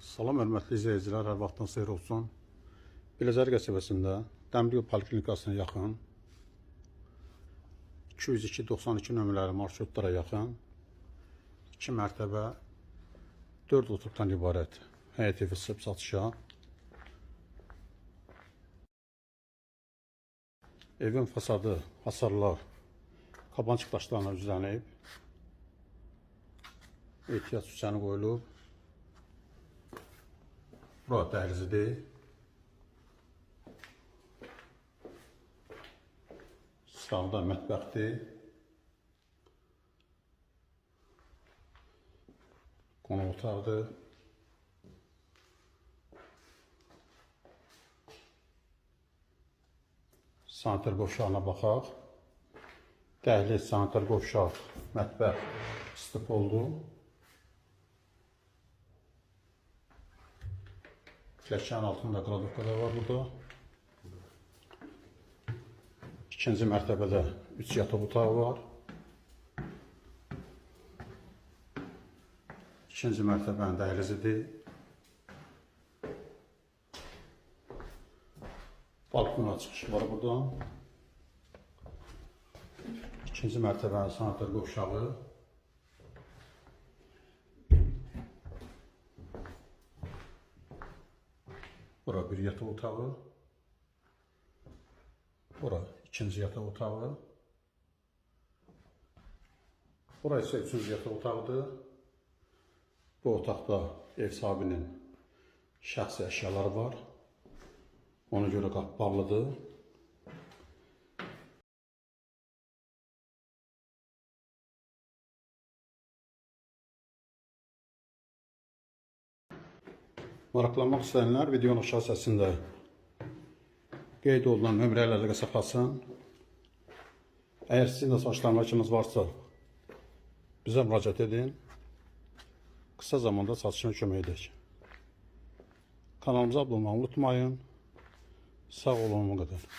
Salam hörmətli izləyicilər, hər vaxtınız xeyir olsun. Biləcəri qəsəbəsində Dəmiryol Poliklinikasına yaxın 202-92 nömrəli marşrutlara yaxın 2 mərtəbə 4 otaqdan ibarət həyət evi çıxıb satışa. Evin fasadı, hasarlar kabançıq daşlarına üzlənib. Ehtiyat süsəni qoyulub. Bura dəhlizidir. Sağda mətbəxdir. Qonaq otağıdır. Sanitar qovşağına baxaq. Dəhliz, sanitar qovşaq, mətbəx istipoldu. Pilləkənin altında qladovka da var burada. İkinci mərtəbədə 3 yataq otağı var. İkinci mərtəbənin dəhlizidir. Balkona çıxışı var burada. İkinci mərtəbənin sanitar qovşağı. Bura bir yataq otağı. Bura ikinci yataq otağı. Bura isə üçüncü yataq otağıdır. Bu otaqda ev sahibinin şəxsi əşyaları var. Ona görə qapı bağlıdır. Maraqlanmaq istəyənlər videonun aşağı hissəsində qeyd olunan nömrə ilə əlaqə saxlasın. Əgər sizin də satışla əmlakınız varsa, bizə müraciət edin. Qısa zamanda satışına kömək edək. Kanalımıza abunə olmağı unutmayın. Sağ olun, o qədər.